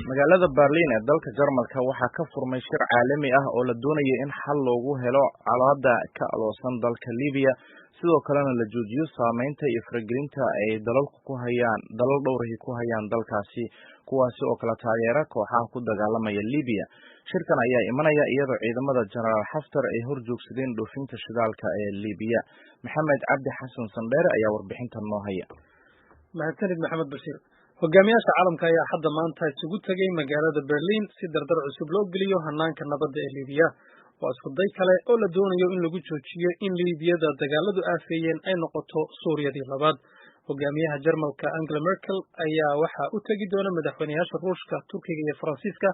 Magaalada Berlin ee dalka Jarmalka waxaa ka furmay shir caalami ah oo la doonayo in xal loogu helo colaadda ka aloosan dalka Liibiya, sidoo kalena la joojiyo saameynta iyo faragelinta ay dalalku ku hayaan dalal dhowr ahi ku hayaan dalkaasi, kuwaasi oo kala taageera kooxaha ku dagaalamaya Liibiya. Shirkan ayaa imanaya iyadoo ciidamada Jenaraal Xaftar ay horjoogsadeen dhoofinta shidaalka ee Liibiya. Maxamed Cabdi Xasan Sandheere ayaa warbixintan noo haya. Mahadsanid, Maxamed Bashiir. Hogaamiyaasha caalamka ayaa hadda maanta isugu tegay magaalada Berlin si dardar cusub loo geliyo hanaanka nabadda ee Liibiya. Waa isku day kale oo la doonayo in lagu joojiyo in Liibiyada dagaaladu aafeeyeen ay noqoto Suuriyadii labaad. Hogaamiyaha Jarmalka Angela Merkel ayaa waxaa u tegi doona madaxweynayaasha Ruushka, Turkiga iyo Faransiiska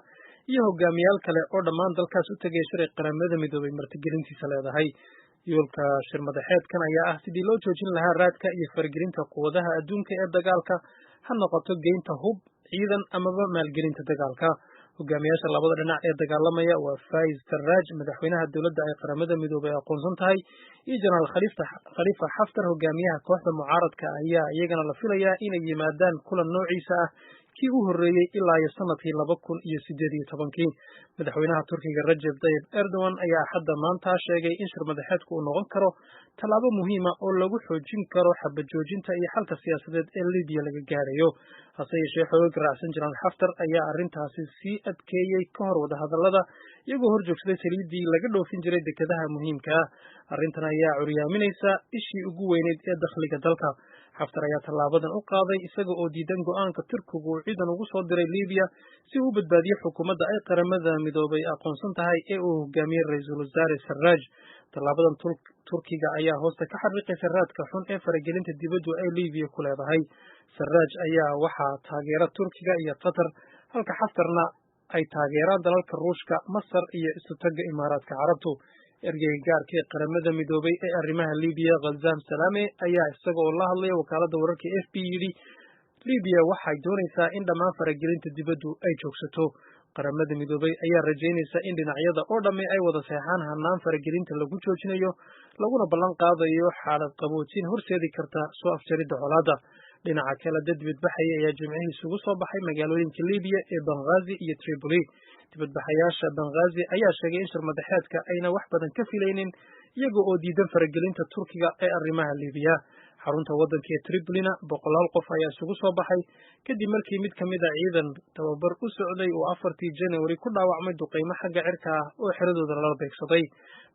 iyo hogaamiyaal kale oo dhammaan dalkaas u tegay shiray Qaramada Midoobay martigelintiisa leedahay. Yoolka shir madaxeedkan ayaa ah sidii loo joojin lahaa raadka iyo faragelinta quwadaha adduunka ee dagaalka, ha noqoto geynta hub, ciidan amaba maalgelinta dagaalka. Hogaamiyaasha labada dhinac ee dagaalamaya waa Faiz Sarraaj, madaxweynaha dowladda ay Qaramada Midoobay aqoonsan tahay, iyo Jenaraal Khalifa Xaftar, hogaamiyaha kooxda mucaaradka, ayaa iyagana la filayaa inay yimaadaan kulan noociisa ah kii u horreeyey ilaa iyo sanadkii 2018-kii. Madaxweynaha Turkiga Rajeb Tayyip Erdogan ayaa Axadda maanta sheegay in shir madaxeedku uu noqon karo tallaabo muhiima oo lagu xoojin karo xabad joojinta iyo xalka siyaasadeed ee Libiya laga gaarayo. Hase yeeshee, xoogag raacsan Jenaraal Xaftar ayaa arrintaasi sii adkeeyey ka hor wadahadallada, iyagoo horjoogsaday saliiddii laga dhoofin jiray dekedaha muhiimka ah. Arrintan ayaa curyaaminaysa ishii ugu weyneyd ee dakhliga dalka. Xaftar ayaa tallaabadan u qaaday isaga oo diidan go'aanka Turkigu uu ciidan ugu soo diray Libiya si uu u badbaadiyo xukuumadda ay Qaramada Midoobay aqoonsan tahay ee uu hogaamiyey ra-iisul wasaare Sarraaj. Tallaabadan Turkiga ayaa hoosta ka xariiqaysa raadka xun ee faragelinta dibaddu ay Libiya ku leedahay. Sarraaj ayaa waxaa taageera Turkiga iyo Qatar, halka Xaftarna ay taageeraan dalalka Ruushka, Masar iyo Isutagga Imaaraadka Carabtu. Ergeyga gaarka ee Qaramada Midoobay ee arrimaha Libiya, Ghassan Salame, ayaa isaga oo la hadlaya wakaaladda wararka AFP yidhi: "Libiya waxay doonaysaa in dhammaan faragelinta dibaddu ay joogsato." Qaramada Midoobay ayaa rajaynaysa in dhinacyada oo dhammi ay wada seexaan hanaan faragelinta lagu joojinayo, laguna ballan qaadayo xaalad qaboojin horseedi karta soo afjaridda colaadda. Dhinaca kale, dad dibadbaxaya ayaa Jimcihii isugu soo baxay magaalooyinka Libiya ee Benghazi iyo Tripoli. Dibadbaxayaasha Benghazi ayaa sheegay in shir madaxeedka ayna wax badan ka filaynin, iyaga oo diidan faragelinta Turkiga ee arrimaha Libiya. Xarunta waddanka ee Tripolina boqolaal qof ayaa isugu soo baxay kadib markii mid ka mid a ciidan tababar u socday uu 4-tii January ku dhaawacmay duqeymo xagga cirka ah oo xeradooda lala beegsaday.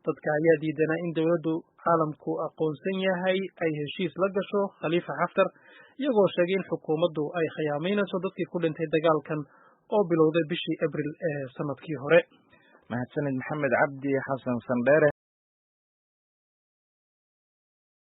Dadka ayaa diidanaa in dowladdu caalamku aqoonsan yahay ay heshiis la gasho Khalifa Xaftar, iyagoo sheegay in xukuumaddu ay khiyaameynayso dadkii ku dhintay dagaalkan oo bilowday bishii Abril ee sanadkii hore. Mahadsanid, Maxamed Cabdi Xasan Sandheere.